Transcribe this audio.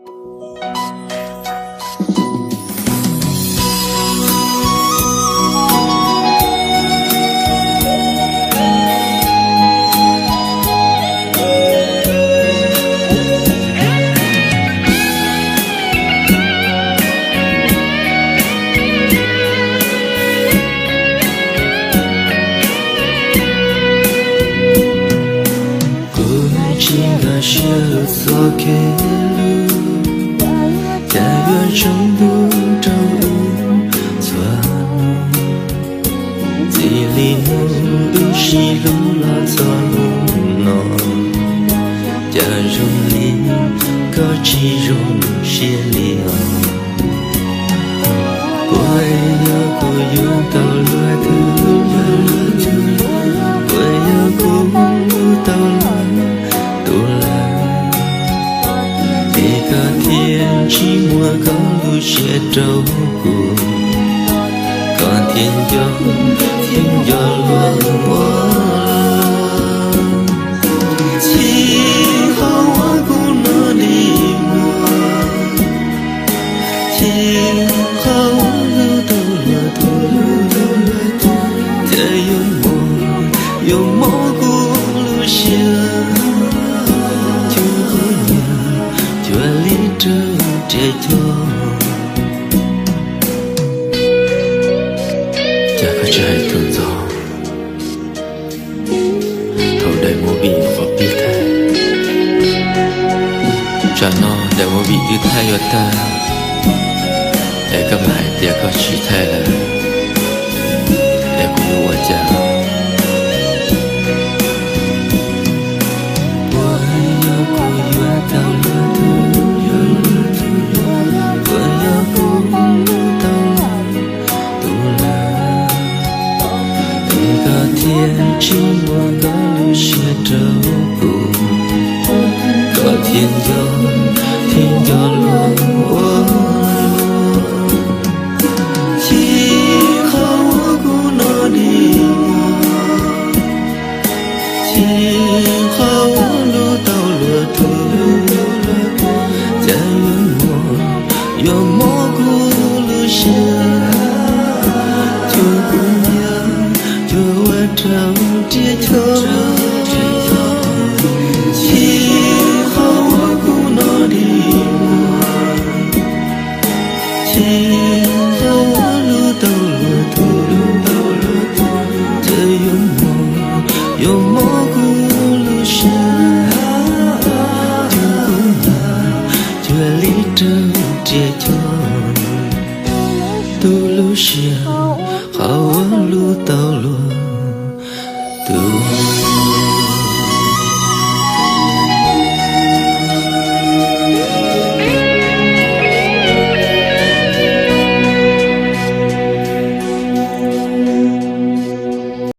Kuv tsis nkag siab txoj kev hlub, cas yuav tsaus ntuj rau wb txhua hnub. Txij li hnub wb sib hlub los txog hnub no, cas zoo li koj tsis zoo siab li os. Puas yog kuv yuav tau luag twg? Puas yog kuv hlub tau luag tus lawm? Es koj thiaj tsis muab koj lub siab rau kuv, koj thiaj nco thiaj nco luag ua luaj. Txij qhov uas kuv noj li muag, txij qhov uas hlub tau luag tus, cas yuav mob, yuav mob kuv lub siab, cuag kuv nyiam, cuag li raug riam cog. Cas koj tsis hais tus ntxov thaum daim movie nyuam qhuav pib thaij? Tsam no daim movie twb thaij yuav tag, es koj mam hais tias koj tsis thaij lawm, es kuv yuav ua cas? Puas yog kuv yuav tau luag twg? Puas yog kuv hlub tau luag tus lawm? Es koj thiaj tsis muab koj lub siab rau kuv, koj thiaj nco thiaj nco luag ua luaj. Txij qhov uas kuv noj li muag, txij qhov uas hlub tau luag tus, cas yuav mob, yuav mob kuv lub siab, cuag kuv nyiam, cuag ua rau riam cog. Txij qhov uas kuv noj li muag, txij qhov uas hlub tau luag tus, cas yuav mob, yuav mob kuv lub siab, cuag kuv nyiam, cuag li raug riam cog. Tus lub siab, qhov uas hlub tau luag